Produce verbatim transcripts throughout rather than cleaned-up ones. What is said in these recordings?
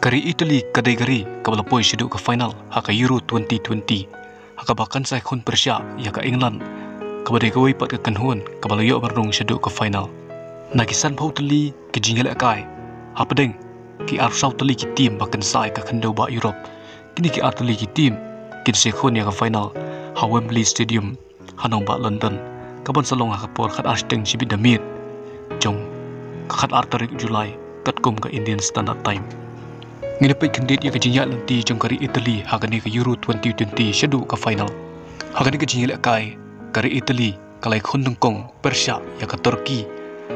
Ka ri Italy ka dei ka ri kaba la poi shaduh ka final ha ka Euro twenty twenty, ha kaba kan sa ïakhun pyrshah ïa ka England, kaba dei kawei pat ka kynhun kaba la ïoh ban rung shaduh ka final. Na ki sanphew tylli ki jingïalehkai hapdeng ki arphew saw tylli ki team ba kynsai ka khyndew bah Europe, kine ki ar tylli ki team kin sa ïakhun ïa ka final ha Wembley Stadium ha nongbah London, kaban sa long ha ka por khatar shiteng shibit da miet jong ka khatar tarik July katkum ka Indian Standard Time. Ngin ïa peit khyndiat ïa ka jingïaid lynti jong ka ri Italy ha kane ka Euro twenty twenty shaduh ka final. Ha kane ka jingïalehkai, ka ri Italy ka la ïakhun nyngkong pyrshah ïa ka Turkey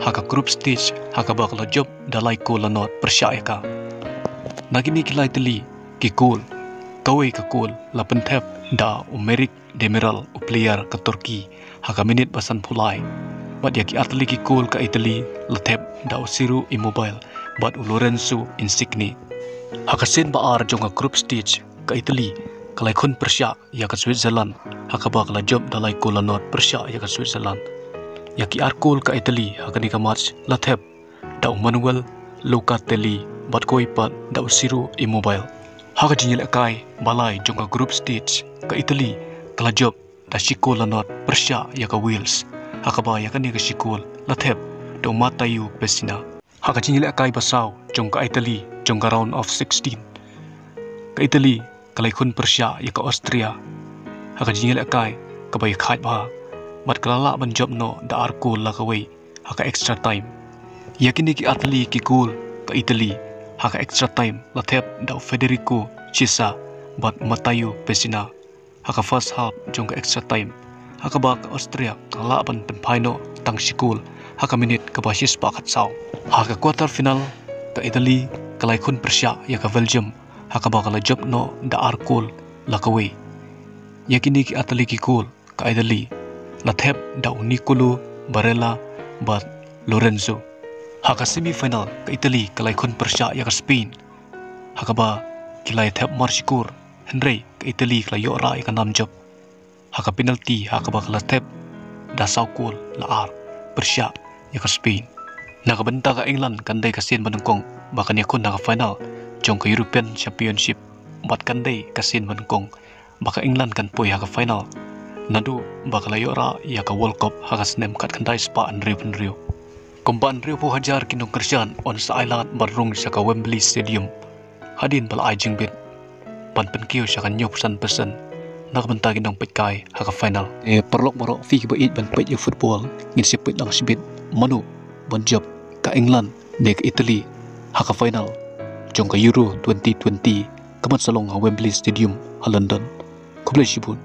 ha ka group stage, ha kaba ka la jop da lai kol la nod pyrshah ïa ka. Na kine ki lai tylli ki kol, kawei ka kol la pynthep da u Merih Demiral, u player ka Turkey, ha ka minit ba sanphew lai. Bad ïa ki ar tylli ki kol ka Italy la thep da u Ciro Immobile bad u Lorenzo Insigne. Ha ka sien ba ar jong ka group stage, ka Italy ka la ïakhun pyrshah ïa ka Switzerland, ha kaba ka la jop da lai kol la nod pyrshah ïa ka Switzerland. Ïa ki ar kol ka Italy ha kane ka match la thep da u Manuel Locatelli bad kawei pat da u Ciro Immobile. Ha ka jingïalehkai ba lai jong ka group stage, ka Italy ka la jop da shi kol la nod pyrshah ïa ka Wales, ha kaba ïa kane ka shi kol la thep da u Matteo Pessina. Ha ka jingïalehkai ba saw jong ka Italy jong ka round of sixteen, ka Italy ka la ïakhun pyrshah ïa ka Austria ha ka jingïalehkai kaba ïakhaid bha, bad ka la lah ban jop noh da ar kol la kawei ha ka extra time. Ïa kine ki ar tylli ki kol ka Italy ha ka extra time la thep da u Federico Chiesa bad Matteo Pessina ha ka first half jong ka extra time, ha kaba ka Austria ka la lah ban pynphai noh tang shi kol ha ka minit kaba shispah khatsaw. Ha ka quarter final, ka Italy ka la ïakhun pyrshah ïa ka Belgium, ha kaba ka la jop noh da ar kol la kawei. Ïa kine ki ar tylli ki kol ka Italy la thep da u Nicolo Barella bad Lorenzo. Ha ka semi final, ka Italy ka la ïakhun pyrshah ïa ka Spain, ha kaba ki la ïathep mar shi kol, hynrei ka Italy ka la ïoh rah ïa ka nam jop ha ka penalty, ha kaba ka la thep da saw kol la ar pyrshah ïa ka Spain. Na ka bynta ka England, kan dei ka sien ba nyngkong ba kan ïakhun ha ka final jong ka European Championship, bad kan dei ka sien ba nyngkong ba ka England kan poi ha ka final naduh ba ka la ïoh rah ïa ka World Cup ha ka snem khatkhyndai spah hynriew hynriew. Kumba hynriewphew hajar ki nongkyrshan yn sa ailad ban rung sha ka Wembley Stadium hadien ba la ai jingbit ban pynkiew sha ka hynñiewphew san percent na ka bynta ki nongpeitkai ha ka final. Eh, paralok baroh, phi kiba ïeit ban peit ïa football, ngin sa peit lang shibit mano ban jop, ka England ne ka Italy ha ka final jong ka Euro twenty twenty, kaban sa long ha Wembley Stadium ha London. Khublei shibun.